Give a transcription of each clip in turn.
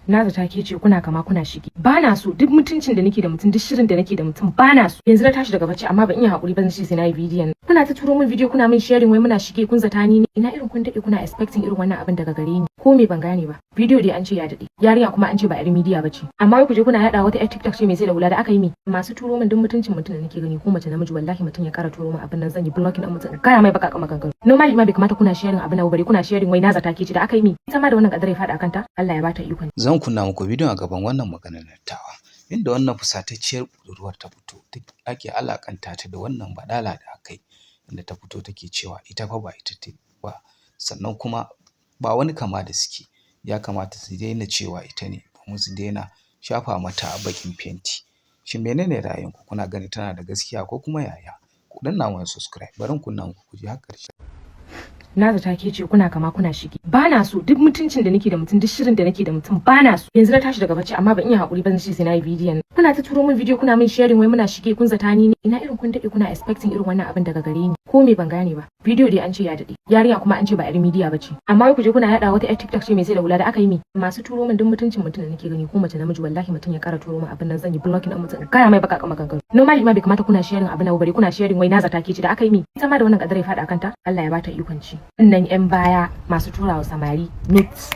Na zata ke ce kuna kama kuna shige. Ba na so. Duk mutuncin da nake da mutum, duk shirin da nake da mutum, ba na so. Yanzu na tashi daga bacci, amma ban iya hakuri ba, zan ce sai na yi bidiyon. Kuna ta turo min bidiyo, kuna min sharing wai muna shige, kun zata ni ne. Ina irin kun dade kuna expecting irin wannan abin daga gare ni? Ko me? Ban gane ba. Bidiyo dai an ce ya dade, yarinya kuma an ce ba yar media bace, amma wai ku je kuna yada wata yar TikTok ce mai sai da hula. Da aka yi mi? Masu turo min, duk mutuncin mutum da nake gani, ko mace namiji, wallahi mutum ya kara turo min abin nan, zan yi blocking din mutum, gaya mai baka maganganu. Normally ma bai kamata kuna sharing abin nan, bare kuna sharing wai na zata ke ce. Da aka yi mi? Ita ma da wannan kadar ya fada kanta, Allah ya bata ikon. Zan kunna muku bidiyon a gaban wannan maganar tawa, inda wannan fusatacciyar budurwar ta fito ake alaƙanta ta da wannan baɗala da aka yi, inda ta fito take cewa ita fa ba ita ta ba, sannan kuma ba wani kama da suke. Ya kamata su daina cewa ita ne domin su daina shafa mata baƙin fenti. Shin menene ra'ayinku? Kuna ganin tana da gaskiya ko kuma yaya? Ku danna mana subscribe. Bari in kunna muku ku ji har ƙarshe. Na zata ke ce kuna kama kuna shige. Ba na so. Duk mutuncin da nake da mutum, duk shirin da nake da mutum, ba na so. Yanzu na tashi daga bacci, amma ban iya hakuri ba, zan ce sai na yi bidiyon. Kuna ta turo min bidiyo, kuna min sharing wai muna shige, kun zata ni ne. Ina irin kun dade kuna expecting irin wannan abin daga gare ni? Ko me? Ban gane ba. Bidiyo dai an ce ya dade, yarinya kuma an ce ba yar media bace, amma wai ku je kuna yada wata yar TikTok ce mai sai da hula. Da aka yi mi? Masu turo min, duk mutuncin mutum da nake gani, ko mace namiji, wallahi mutum ya kara turo min abin nan, zan yi blocking din mutum, gaya mai baka maganganu. Normally ma bai kamata kuna sharing abin nan, bare kuna sharing wai na zata ke ce. Da aka yi mi? Ita ma da wannan kadar ya fada kanta, Allah ya bata ikon ci. Wannan yan baya masu turawa samari nudes,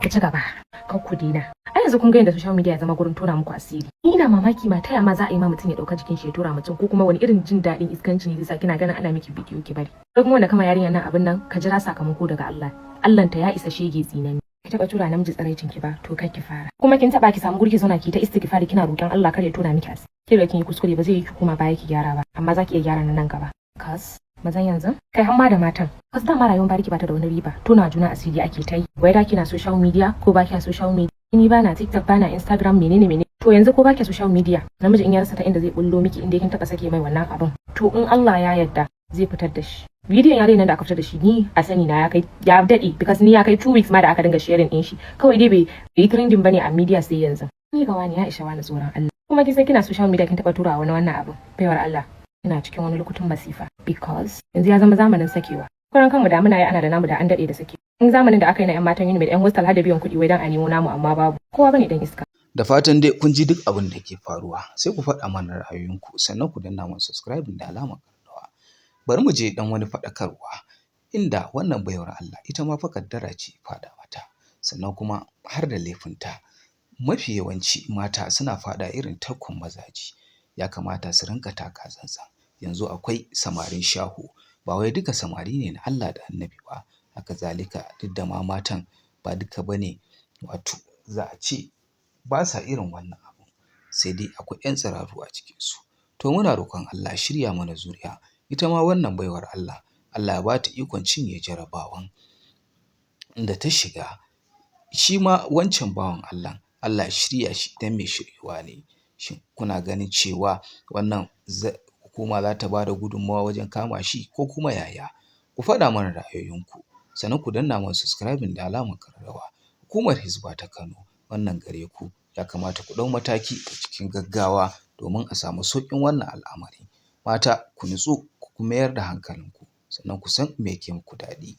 ku ci gaba, kar ku daina. A yanzu kun ga yadda social media ya zama gurin tona muku asiri. Ni ina mamaki ma, taya ma za a yi ma mutum ya dauka jikin shi ya tura mutum? Ko kuma wani irin jin daɗin iskanci ne zai sa kina ganin ana miki bidiyo ki bari? Ko kuma wanda kama yarinyar nan abin nan, ka jira sakamako daga Allah. Allah ta ya isa shege tsinani. Ki taba tura namiji tsaraicin ki ba, to kai ki fara. Kuma kin taba, ki samu gurki zauna ki ta istighfari, kina roƙon Allah kar ya tona miki asiri. Ki da kin yi kuskure, ba zai yi ki koma baya ki gyara ba, amma za ki iya gyara nan gaba. Cause mazan yanzu, kai, har ma da matan, wasu dama rayuwar bariki bata da wani riba, tona juna asiri ake ta yi. Wai da kina social media ko ba kina social media, ni bana TikTok, bana Instagram, menene menene. To yanzu ko baki social media, namiji in ya rasa ta inda zai bullo miki, inda kin taba sake mai wannan abin, to in Allah ya yarda zai fitar da shi. Bidiyon yare nan da aka fitar da shi, ni a sani na ya kai ya dade, because ni ya kai 2 weeks ma da aka dinga sharing din shi. Kawai dai bai yi trending bane a media sai yanzu. Ni ga wani ya isha wani tsoron Allah. Kuma kin san kina social media, kin taba tura wani wannan abin, baiwar Allah, ina cikin wani lokutan masifa, because yanzu ya zama zamanin sakewa. Kuran kanmu da muna yi ana da namu da an dade da sake. In zamanin da aka yi na yan matan Unimed, yan hostel, har da biyan kuɗi wai dan a nemo namu, amma babu kowa bane dan iska. Da fatan dai kun ji duk abin da ke faruwa. Sai ku faɗa mana ra'ayoyinku, sannan ku danna mana subscribe da alamar ƙararrawa. Bari mu je ɗan wani faɗakarwa, inda wannan baiwar Allah ita ma fa kaddara ce faɗa mata, sannan kuma har da laifinta. Mafi yawanci mata suna faɗa irin tarkon mazaje, ya kamata su rinƙa taka tsantsan. Yanzu akwai samarin shaho, ba wai duka samari ne na Allah da Annabi ba. Haka zalika duk da ma matan ba duka ba ne, wato za a ce ba sa irin wannan abun, sai dai akwai 'yan tsiraru a cikinsu. To muna roƙon Allah ya shirya mana zuriya. Ita ma wannan baiwar Allah, Allah ya ba ta ikon cinye jarabawan da ta shiga. Shi ma wancan bawan Allahn, Allah ya shirya shi idan mai shiryuwa ne. Shin kuna ganin cewa wannan hukuma za ta ba da gudunmawa wajen kama shi ko kuma yaya? Ku faɗa mana ra'ayoyinku, sannan ku danna mana subscribing da alamar ƙararrawa. Hukumar Hisba ta Kano, wannan gare ku, ya kamata ku ɗau mataki a cikin gaggawa domin a samu sauƙin wannan al'amari. Mata, ku nutsu, ku mayar da hankalinku, sannan ku san me yake muku daɗi.